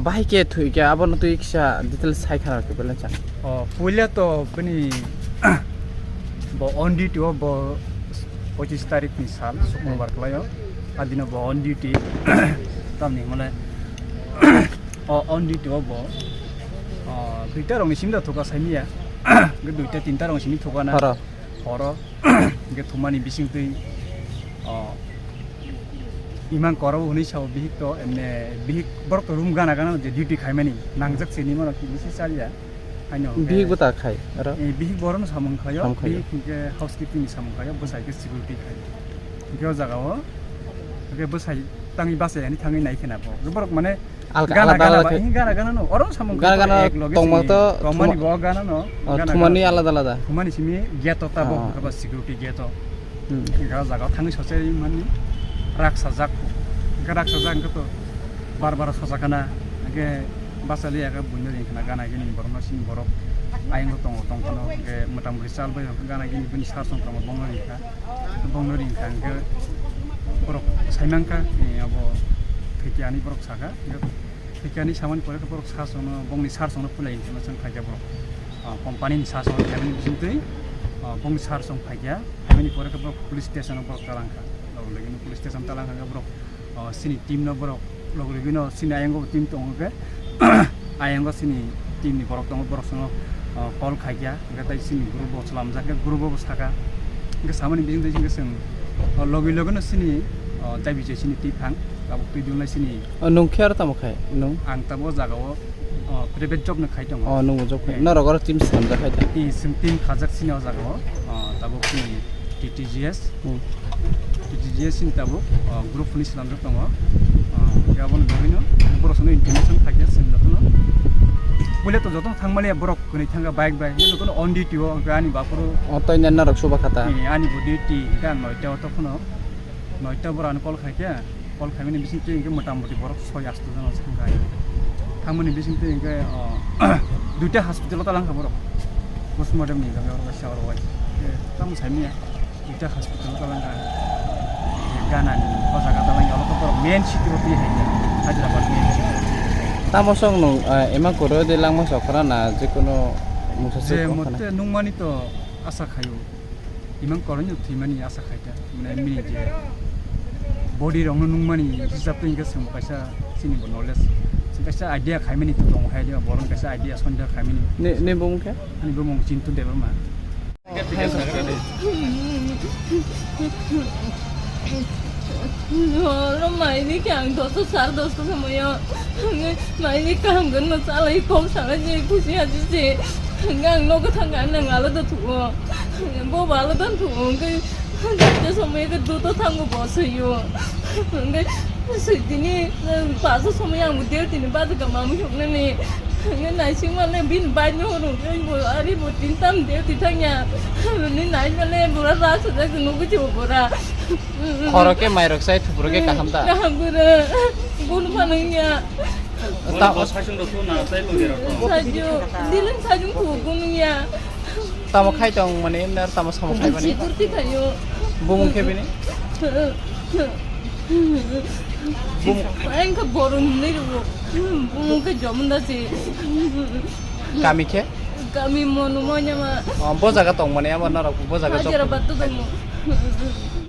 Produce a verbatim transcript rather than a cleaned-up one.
Bahai khe thwi khe abono twi kisa detail sai khana khe belai chang. O, puila to bini bo on duty o bo pochis tarik ni sal, Sukrobar Hmm. khlaio. Adino bo on duty. Tamni hwnle, o, on duty o bo, o, duita rokni simi da thoka saimiya. Duita tinta rokni simi thoka na. Horo. Horo. Hwnkhe thumani bisingtwi, o, imang koro hwnwi sao bihik to, emne bihik borok to room gana gana je duty khaimani nangjak sini mano kibisi chalya. Haino hwnkhe Bihik bo ta khai, aro? Eh, bihik borokno samung khaio, Samung khaio. Bihik hwnkhe housekeeping ni samung khaio, bwsai khe security khai. Hwnkhe o jaga o, hwnkhe bwsai tangwi bachai ani thangwi nai khena bo. Borok mane Alka-, gana alada gana alada ba, khai. Gana gana no, oro samung Gana khai gana ek loge tongma sini, to tongmani thuma-, bo gana no, oh, gana thumani gana. Alada alada. Thumani simi gate o tabo, Ah. Hwnkhe ba security gate o. Hmm. Hwnkhe o jaga o thangwi sochai mani rak sajak. Hwnkhe rak sajak hwnkhe to bar bar sochakana. Hwnkhe bachali ya khe buino ring khana gana gini borok no sini borok ayang tongo tong phano hwnkhe motamoti chal bai hwnkhe gana gini bini sar song tongo bongno ring kha. Bongno ring kha hwnkhe borok sai mankha, eh, abo thwikhe ani borok sakha. Thwikhe ani samani pore khe borok sar songno, bongni sar songno pulai information khaikha borok. Ah, company ni sar songno phaimani bisingtwi, ah, bongni sar song phaikha. Phaimani pore khe borok police station o borok talangkha. Logi logi no police station talangkha borok, ah, sini team no borok logi logi no sini ayango team tongo khe. Ayango sini team ni borok tongo, borok sono, ah, call khaikha. Hwnkhe tai sini group bo chwlamjak khe group bo sakha. Hwnkhe samani bisingtwi hwnkhe chwng, ah, logi logi no sini, ah, jai bijai sini twi phang. Tabuk twi dunlai sini. Oh, nwng khe aro tamo khai? Nwng? Ang tabuk o jaga o, oh, private job no khai tongo. Oh, nwng bo job khai. Eh. Norok oro team swnamjak khai da? Eh, chwng team khajak sini o jaga o. Oh, tabuk chini T T G S. Hmm. T T G S ni tabuk, oh, group ni swnamjak tongo. Oh, ya abono bagwi no borok sono information khaikhe chwng jotono. Puila to jotono thangmani borok kwnwi thangkha bike bai. Jotono on duty o, hwnkhe ani baphuru. Oh, tei norok suba khata? Eh, ani bo duty, hwnkhe ang noita o tokhono. Noita borok ano call khaikhe. Call khaimani bisingtwi hwnkhe motamoti borok soi asto jona se thangkha. Thangmani bisingtwi hwnkhe, oh, duita hospital o talangkha borok. Postmortem ni bagwi oro kaisa oro wai. Eh, tamo saimanya. Duita hospital o talangkha. Ganani o jaga talangya, oro borok main city o twi hai Hyderabad main city. Tamo song nwng, eh, ema koro de langma sokra na je kono mungsa se Je kok khana? Mote nungmani to asa khayo. Imang koroi no thwimani asa khaita, mane bini je body rokno nungmani hisab twi hwnkhe chwng kaisa chini bo knowledge, chwng kaisa idea khaimani to tongo hai de, borok kaisa idea sonde khaimani. Ne, ne bumung khe? Ani bumung Chintu Debbarma. Oro maini khe ang dosta sar dosta somoyo maini kaham gwnno chalai kok salai je khusi haji se. Hwnkhe ang nogo thangkha, nang alada thuo. Bo bo alada thuo, hwnkhe jate somoi khe duto thango bo soio. Hwnkhe swi tini, eh, paso somoi ang bo der tini bajikha mamui hoknani. Hwnkhe naising male bini bike no horo, hwnkhe bo ari bo tin tam der ti thangya. Ni nai male bora ra sajak nogo je bora. Khoro khe mairok sai thupro khe kaham da? Kaham bora. Bono phano hwnya. Ta- Bo saichung rok na tai lugera to. Sajung, dilin sajung ko gunung ya. Tamo khai tong mane emne ar tamo samo khai mane. Sikur ti khayo. Bumung khe bini? Bum- Ang khe borom ni ro. Bumung khe jomunda si. Kami khe? Kami monu manya ma. Oh, bo jaga tong mane amo norok bo jaga job. Hajira batto tong.